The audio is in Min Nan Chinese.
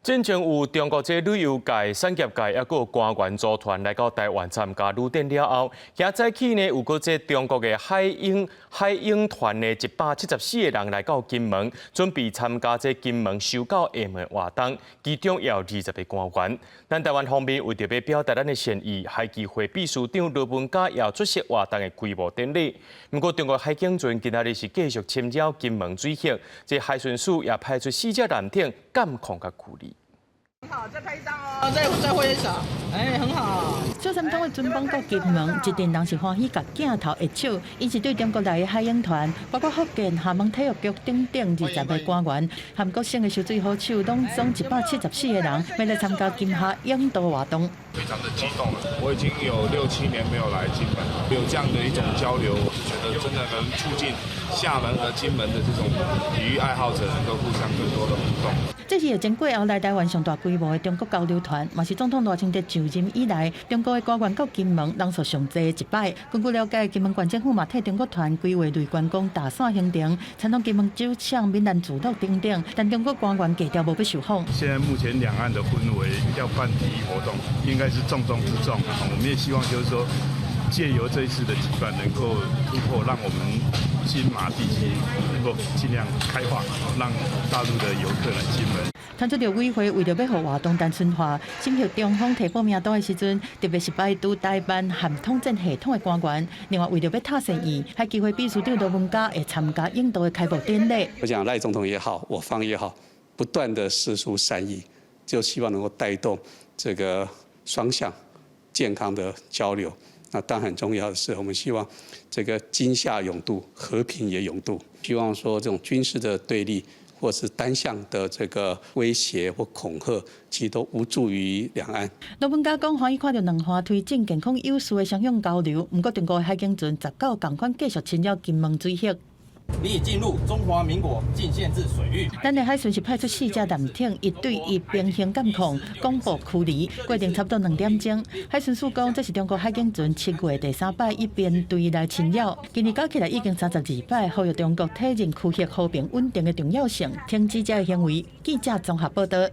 進前有中國這旅遊界、產業界，抑閣有官員組團來到台灣參加旅展了後，今早起呢有閣這中國的海鷹團的174個人來到金門，準備參加這金門收狗厦門活動，其中也有20個官員。咱台灣方面為著欲表達咱的善意，海基會秘書長羅文嘉也出席活動的開幕典禮。毋過中國海警船今仔日是繼續侵擾金門水域，這海巡署也派出四隻艦艇監控佮驅離。好，再拍一張哦，再揮一手，哎，很好。小三通的船幫到金門，一陣人是歡喜共鏡頭握手，𪜶是對中國來的海鷹團，包括福建、廈門體育局等等20個官員，和各省的泅水好手，攏總174個人，欲來參加金廈泳渡活動。非常的激動，我已經有六七年沒有來金門，有這樣的一種交流，我是覺得真的能促進廈門和金門的這種體育愛好者能夠互相更多的互動。這是疫情過後來台灣上大規模的中國交流團，嘛是總統賴清德就任以來，中國的官員到金門人數上濟的一擺。根據了解，金門縣政府嘛替中國團規劃類觀光大線行程，參與金門酒廠、閩南聚落等等，但中國官員低調無欲受訪。現在目前兩岸的氛圍要辦體育活動，應該是重中之重。我們也希望就是說，借由這一次的舉辦，能夠突破，讓我們金馬地區能夠盡量開放，讓大陸的遊客來金門。團出陸委會為著欲予活動單純化，審核中方提報名單的時陣，特別是排除台辦和統戰系統的官員。另外，為著欲塔善意，海基會秘書長羅文嘉會參加泳渡的開幕典禮。我講賴總統也好，我方也好，不斷的釋出善意，就希望能夠帶動這個雙向健康的交流。那當然很重要的是，我們希望這個金廈永渡，和平也永渡。希望說這種軍事的對立，或是單向的這個威脅或恐嚇，其實都無助於兩岸。羅文嘉講，歡喜看著兩岸推進健康有序的雙向交流，毋過中國的海警船19仝款繼續侵擾金門水域。你已進入中華民國禁限制水域。咱的海巡是派出四隻艦艇，一對一平行監控，廣播驅離，過程差不多2點鐘。海巡署講，這是中國海警船7月第三擺以編隊來侵擾，今年加起來已經32擺，呼籲中國體認區域和平穩定的重要性，停止這个行為。記者綜合報道。